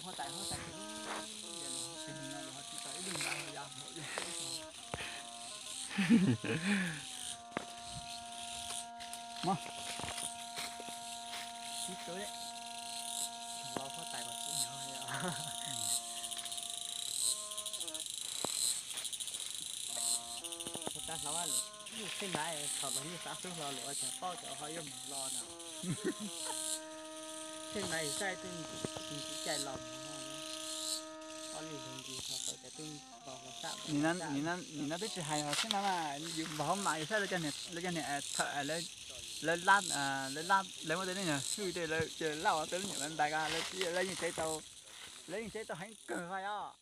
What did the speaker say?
Huab tais, huab tais, tsis tu li, los huab tais mas tsis nyob yom. Ua cas hlob, yus tej naiv thaum los yus xav hlub hlo lawm ua cas paub cov ho yuav mus hlo no. Tej naiv saib twb nkim cai los mus hlo, ob li ntsis thaum tau cov twb los hlo sab. Nim no twb tsis hais xwb no mas yus npog hauv mas yus saib lawv cov niag thawm, lawv lab, lawv lab, lawv muaj tej niag swj tej, lawv lab ua tej lub nyuam ntais ko, lawv yeej tsev tau, lawv yeej tsev tau heev kawg hos yom.